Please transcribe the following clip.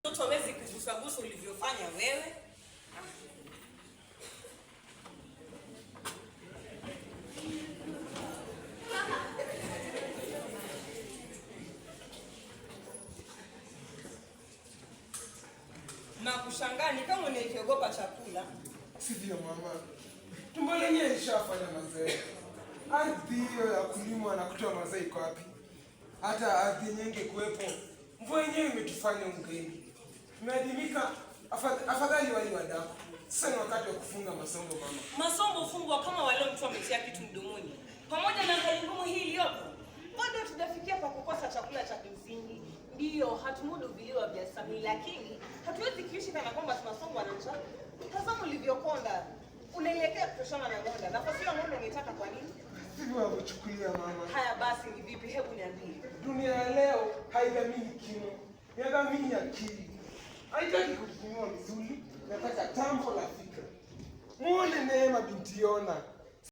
Mtoto hawezi kugusagusa ulivyofanya wewe. Na kushangaa ni kama unaikiogopa chakula. Sivyo mama, tumbo lenyewe ishafanya mazee. Ardhi hiyo ya kulimwa na kutoa mazao iko wapi? Hata ardhi nyingi kuwepo, mvua yenyewe imetufanya ungeni. Tumeadimika, afadhali wali wadaku. Sasa ni wakati wa kufunga masongo mama. Masongo fungwa kama wale mtu ametia kitu mdomoni. Pamoja na hali ngumu hii iliyopo, bado hatujafikia pa kukosa chakula cha kimsingi. Ndiyo, hatumudu viliwa vya sami, lakini hatuwezi kuishi kana kwamba tunasongwa na njaa. Tazama ulivyokonda, unaelekea kutoshana na ng'onda. Nafasi ya ng'onda unaitaka kwa nini? Sivyo wavyochukulia mama. Haya basi, ni vipi? Hebu niambie. Dunia ya leo haidhamini kimo, inadhamini akili. Haitaki kutumiwa misuli, nataka tambo la fikra. Muone Neema binti Yona